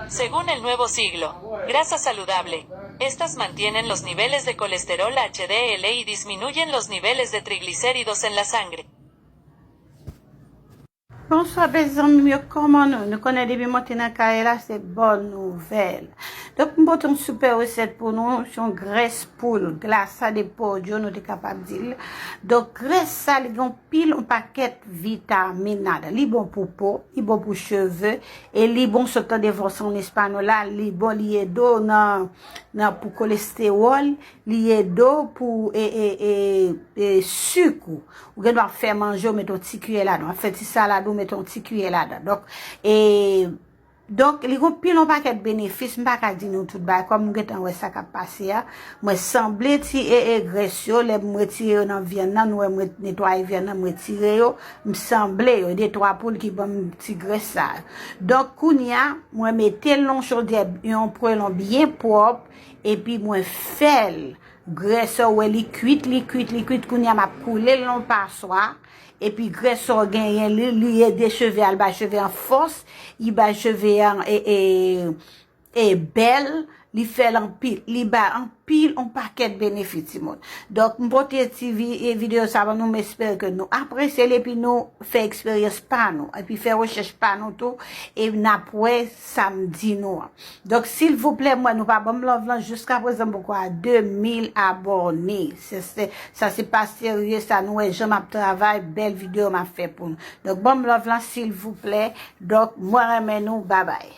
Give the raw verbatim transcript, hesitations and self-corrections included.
Según el nuevo siglo, grasa saludable. Estas mantienen los niveles de colesterol H D L y disminuyen los niveles de triglicéridos en la sangre. Bonswa bèl zanmi m yo, kòman nou? Nou konnen depi m antre nan kay la se bòn nouvèl. Donk m pote yon sipè resèt pou nou, se yon grès poul, grasa de pollo nou te kapab di l. Donk grès sa li gen pil yon pakèt vitamin ladan. Li bon pou po, li bon pou cheve, e li bon sot nan devòsyon espanyo la, li bon, li ede w nan, nan pou kolestewòl, li ede w pou e, e, e, e, sik ou. Ou gen dwa fè manje, ou met yon ti kiyè ladan. W ap fè ti salad ou met yon ti kiyè ladan. Donk, e, donk, li gon pil yon pakèt benefis, m pa ka di nou tout bagay, kòm nou gentan wè sa k ap pase a. Mwen sanble ti e, e grès yo, lè m retire yo nan vyann nan, nou wè mwen netwaye vyann nan, m retire yo, m sanble yo, de twa poul ki ban m ti grès sa. Donk, kounye a, mwen mete l nan chodyè, yon pwelon byen pwòp, epi mwen fè l. Grès ou wè li kwit, li kwit, li kwit, kounye a m ap koule l nan paswa. Epi grès ou genyen li, li ede cheve a, li bay cheve an fòs, li bay cheve a e, e, e bèl, li fè l anpil, li bay anpil yon pakèt benefis timoun. Donk m pote ti vi, e videyo sa ban nou, m espere ke nou apresye l epi nou fè eksperyans pa nou, epi fè rechèch pa nou tou, e n ap wè sa m di nou an. Donk silvouplè, mwen nou pa ban m love lan, jiska prezan m poko a de mil abòne. Se, se, sa se pa serye, sa nou wè jan m ap travay, bèl videyo m ap fè pou nou. Donk ban m love lan silvouplè. Donk mwen renmen nou, babay.